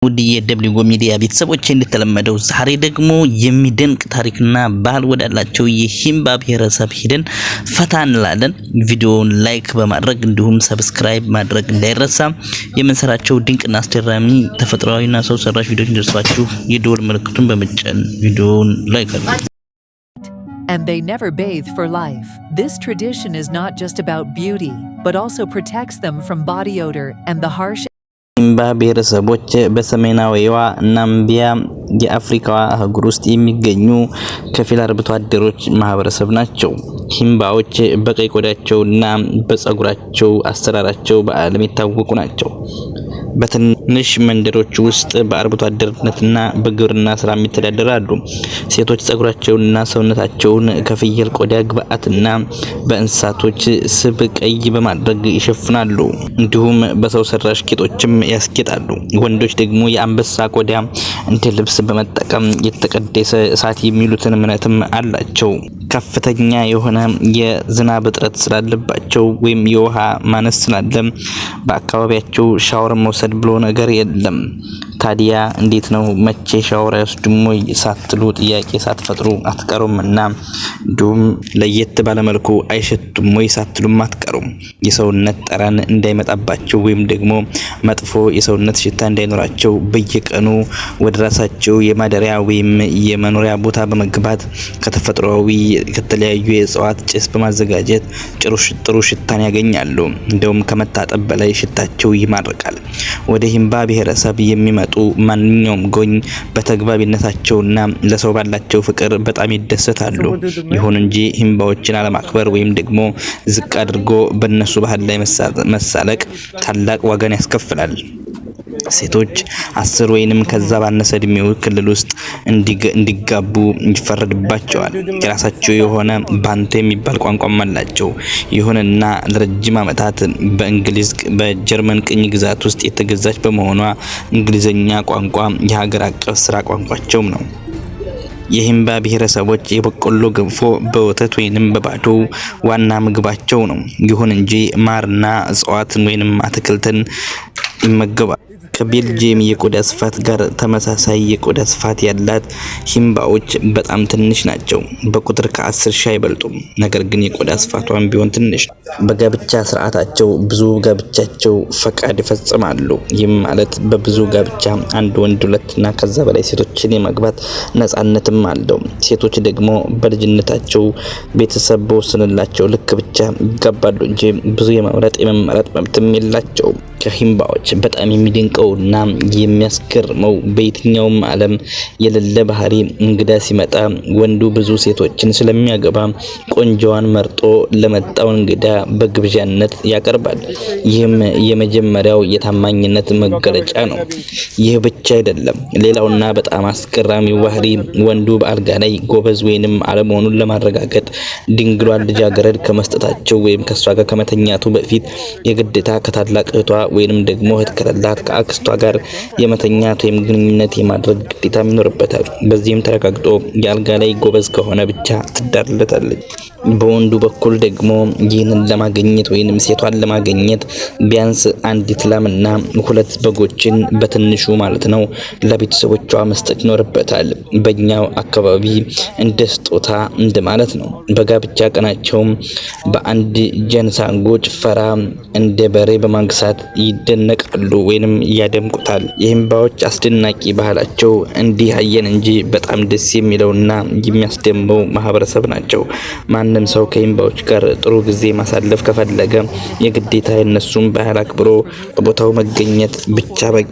ውድ የደብሊንጎ ሚዲያ ቤተሰቦች፣ እንደተለመደው ዛሬ ደግሞ የሚደንቅ ታሪክና ባህል ወዳላቸው የሂምባ ብሔረሰብ ሂደን ፈታ እንላለን። ቪዲዮውን like በማድረግ እንዲሁም subscribe ማድረግ እንዳይረሳ። የምንሰራቸው ድንቅና አስገራሚ ተፈጥሯዊና ሰው ሰራሽ ቪዲዮዎች እንዲደርሷችሁ የደወል ምልክቱን በመጫን ቪዲዮውን like አድርጉ። And they never bathe for life. This tradition is not just about beauty, but also protects them from body odor and the harsh ሂምባ ብሔረሰቦች በሰሜናዊዋ ናሚቢያ የአፍሪካዋ አህጉር ውስጥ የሚገኙ ከፊል አርብቶ አደሮች ማህበረሰብ ናቸው። ሂምባዎች በቀይ ቆዳቸውና በፀጉራቸው አሰራራቸው በዓለም የታወቁ ናቸው። በትንሽ መንደሮች ውስጥ በአርብቶ አደርነትና በግብርና ስራ ይተዳደራሉ። ሴቶች ጸጉራቸውንና ሰውነታቸውን ከፍየል ቆዳ ግብአትና በእንስሳቶች ስብ ቀይ በማድረግ ይሸፍናሉ። እንዲሁም በሰው ሰራሽ ጌጦችም ያስጌጣሉ። ወንዶች ደግሞ የአንበሳ ቆዳ እንደ ልብስ በመጠቀም የተቀደሰ እሳት የሚሉትን እምነትም አላቸው። ከፍተኛ የሆነ የዝናብ እጥረት ስላለባቸው ወይም የውሃ ማነስ ስላለ በአካባቢያቸው ሻወር መውሰድ ብሎ ነገር የለም። ታዲያ እንዴት ነው፣ መቼ ሻወር አይወስዱም ወይ ሳትሉ ጥያቄ ሳትፈጥሩ አትቀሩም እና እንዲሁም ለየት ባለመልኩ አይሸቱም ወይ ሳትሉም አትቀሩም። የሰውነት ጠረን እንዳይመጣባቸው ወይም ደግሞ መጥፎ የሰውነት ሽታ እንዳይኖራቸው በየቀኑ ወደ ራሳቸው የማደሪያ ወይም የመኖሪያ ቦታ በመግባት ከተፈጥሯዊ ከተለያዩ የእጽዋት ጭስ በማዘጋጀት ጥሩ ሽታን ያገኛሉ። እንደውም ከመታጠብ በላይ ሽታቸው ይማርካል። ወደ ሂምባ ብሔረሰብ የሚመጡ ማንኛውም ጎብኝ በተግባቢነታቸውና ለሰው ባላቸው ፍቅር በጣም ይደሰታሉ። ይሁን እንጂ ሂምባዎችን አለማክበር ወይም ደግሞ ዝቅ አድርጎ በእነሱ ባህል ላይ መሳለቅ ታላቅ ዋጋን ያስከፍላል። ሴቶች 10 ወይንም ከዛ ባነሰ እድሜው ክልል ውስጥ እንዲጋቡ ይፈረድባቸዋል። የራሳቸው የሆነ ባንቱ የሚባል ቋንቋም አላቸው። ይሁንና ለረጅም ዓመታት በእንግሊዝ በጀርመን ቅኝ ግዛት ውስጥ የተገዛች በመሆኗ እንግሊዝኛ ቋንቋ የሀገር አቀፍ ስራ ቋንቋቸውም ነው። የሂምባ ብሔረሰቦች የበቆሎ ገንፎ በወተት ወይንም በባዶ ዋና ምግባቸው ነው። ይሁን እንጂ ማርና እጽዋትን ወይንም አትክልትን ይመገባል። ከቤልጅየም የቆዳ ስፋት ጋር ተመሳሳይ የቆዳ ስፋት ያላት ሂምባዎች በጣም ትንሽ ናቸው። በቁጥር ከ10,000 አይበልጡም። ነገር ግን የቆዳ ስፋቷን ቢሆን ትንሽ ነው። በጋብቻ ስርዓታቸው ብዙ ጋብቻቸው ፈቃድ ይፈጽማሉ። ይህም ማለት በብዙ ጋብቻ አንድ ወንድ ሁለትና ከዛ በላይ ሴቶችን የማግባት ነጻነትም አለው። ሴቶች ደግሞ በልጅነታቸው ቤተሰብ በወሰነላቸው ልክ ብቻ ይጋባሉ እንጂ ብዙ የመምረጥ የመመረጥ መብትም የላቸውም። ከሂምባዎች በጣም የሚደንቀውና የሚያስገርመው በየትኛውም ዓለም የሌለ ባህሪ እንግዳ ሲመጣ ወንዱ ብዙ ሴቶችን ስለሚያገባ ቆንጆዋን መርጦ ለመጣው እንግዳ በግብዣነት ያቀርባል። ይህም የመጀመሪያው የታማኝነት መገለጫ ነው። ይህ ብቻ አይደለም። ሌላውና በጣም አስገራሚው ባህሪ ወንዱ በአልጋ ላይ ጎበዝ ወይንም አለመሆኑን ለማረጋገጥ ድንግሏን ልጃገረድ ከመስጠታቸው ወይም ከእሷ ጋር ከመተኛቱ በፊት የግዴታ ከታላቅ እህቷ ወይንም ደግሞ እህት ከሌላት ከአክስቷ ጋር የመተኛት ወይም ግንኙነት የማድረግ ግዴታም ይኖርበታል። በዚህም ተረጋግጦ የአልጋ ላይ ጎበዝ ከሆነ ብቻ ትዳርለታለች። በወንዱ በኩል ደግሞ ይህንን ለማግኘት ወይንም ሴቷን ለማግኘት ቢያንስ አንዲት ላምና ሁለት በጎችን በትንሹ ማለት ነው ለቤተሰቦቿ መስጠት ይኖርበታል። በእኛው አካባቢ እንደ ስጦታ እንደ ማለት ነው። በጋብቻ ቀናቸውም በአንድ ጀንሳንጎ ጭፈራ እንደ በሬ በማንግሳት ይደነቃሉ ወይንም ያደምቁታል። የሂምባዎች አስደናቂ ባህላቸው እንዲህ አየን እንጂ በጣም ደስ የሚለውና የሚያስደምመው ማህበረሰብ ናቸው። ማንም ሰው ከሂምባዎች ጋር ጥሩ ጊዜ ማሳለፍ ከፈለገ የግዴታ የነሱን ባህል አክብሮ በቦታው መገኘት ብቻ በቂ።